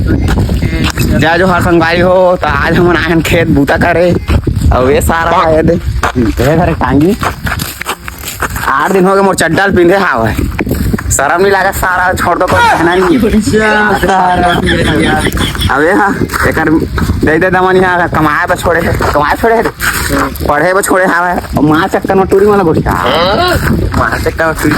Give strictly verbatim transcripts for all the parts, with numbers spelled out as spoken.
जय जोहार संगवारी हो, त आज हमन आए हन खेत बूता करे। अउ ये सारा हे दे, ये धरे टांगी। आठ दिन हो गए मोर चड्डा ल पिंधे हावय। शरम नहीं लागत सारा, छोड़ दो, कोई कहना नहीं। अबे हाँ, एकर दे दे दमन यहाँ कमाए बर छोड़े हे, कमाए छोड़े हे, पढ़े बर छोड़े हावय। अउ माँ चक्कर में टूरी वाला गोठिया। माँ चक्कर में टूरी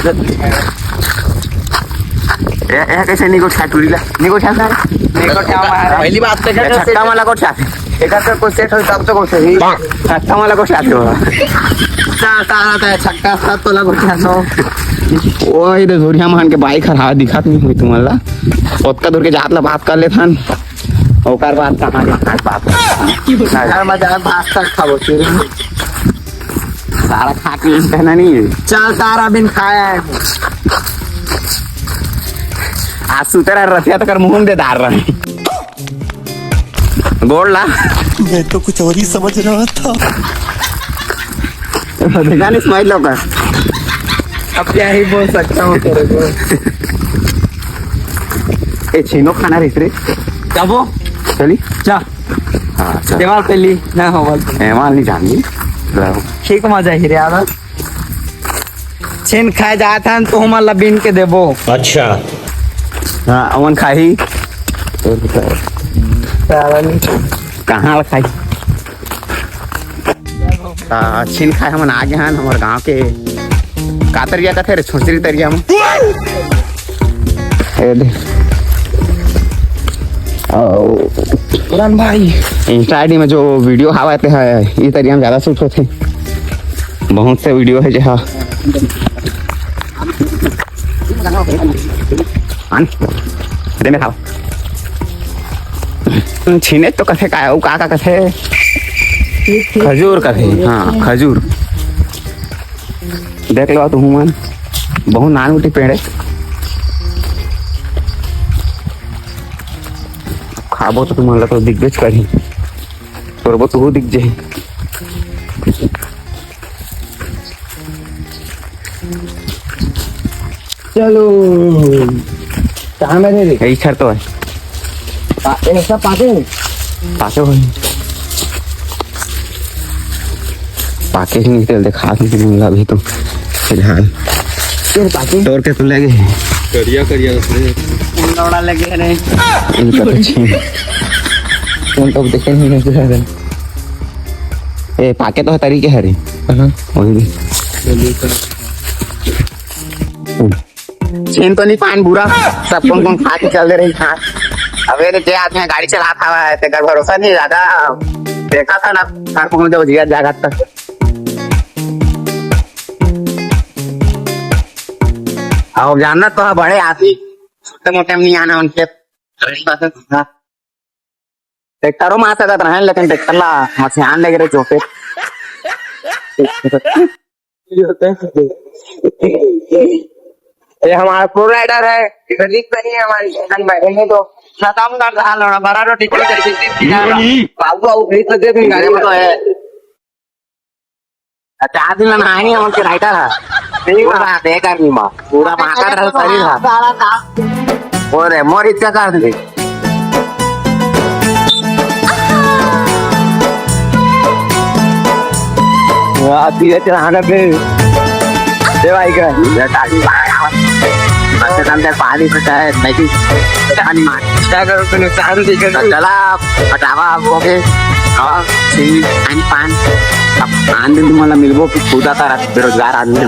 ए, ए, कैसे नहीं गोठिया टूरी ला? नहीं गोठिया सर? नहीं गोठिया हमारा। पहली बात तो ए, छक्का वाला गोठिया। एक आध कोई सेट होई तब तो गोठिया। छक्का वाला गोठिया हो। सा, सा, सा, छक्का सा तो ला गोठिया सो। ओए रे, जोरिया मान के बाइक हर हाथ दिखात नहीं होई तुमन ला। ओतका दूर के जात ला बात कर लेथन। ओकर बाद कहाँ के खाए बात। घर में जाए भात साग खाबो, चूरू। सारा खा के कहना नहीं है। चल, सारा बिन खाया है। आज सुते रह रथिया तकर मुंह दे डार रहे। गोड़ ला। मैं तो कुछ और ही समझ रहा था। देखा नहीं, स्माइल लोग। अब क्या ही बोल सकता हूँ तेरे को। ए, छीनो खाना रहिस रे। जाबो। चली? जा। हाँ, चल। देवाल पे ली। ना हो, बोल। एमा नहीं जान ली। लाओ। ठीक मजा ही रे, आवा। छेन खाए जात हन, तो हमन ला बीन के देबो। अच्छा। हाँ, अमन खाही। कहाँ ला खाही? आ, छीन खाए हमन आ गे हन हमर गांव के, का तरिया कथे रे, छोचरी तरिया में। ए दे। ओ। पुरान भाई। Insta I D में जो video हावय ते ह, ई तरिया में ज्यादा shoot होथे। बहुत से video हे जे हा। आन। दे में खाओ। छीने तो कथे का, अउ का, का कथे? खजूर कथे, हाँ, खजूर। देख लो तुहू मन, बहुत नान उठी पेड़ हे। खाबो तो तुमन ला तो दिखबेच करही, तोरबो तो दिख जाही। चलो, कहाँ में रे? यही छर तो है। पा-, ये सब पाके हैं? पाके हुए। पाके ही नहीं, तेल दिखा नहीं मिला अभी तो फिलहाल। तेल पाके? तोड़ के तो ले गए। करिया, करिया उसने। लौड़ा लगे रे। इनका तो छीन। उन लोग देखे नहीं नजर आ रहे। ए, पाके तो तरीके हरे। हाँ। वही भी। छेन तो नहीं पान बुरा, सब कौन कौन खा के चल दे रही खा। अबे रे, जे आदमी गाड़ी चलात हवा है, तेकर भरोसा नहीं ज्यादा। देखा था ना, घर पहुंच जाओ जिया जागा तक। अब जानना तो है बड़े आदमी, छोटे मोटे में नहीं आना उनके। ट्रैक्टरो में आ सकत रहन, लेकिन ट्रैक्टर ला मसियान लेगे रहे चोटे। ये हमारा प्रो राइडर है, इधर रिस्क नहीं है हमारी, हम बैठेंगे तो खत्म कर रहा लौड़ा, बड़ा रोटी चल जाएगी। बाबू, बाबू, फिर तो दे दूंगा, गाड़ी में तो है। चार दिन ला नहाए नहीं हमन के राइटर ह। नहीं पूरा हुआ। बेकार नहीं बा। पूरा महाका रहे शरीर ह। सारा काम। ओ रे, मोर इच्छा कर दे। वाह, धीरे चलाना बे। दे भाई का। बस से कम से पानी से चाहे नहीं। पानी मार। क्या करो, तूने चांद दिखा। चला, हटावा, ओके। हाँ, ठीक, पानी पान। अब आन दिन तुम्हाला मिलबो कि खुदा का बेरोजगार आदमी है।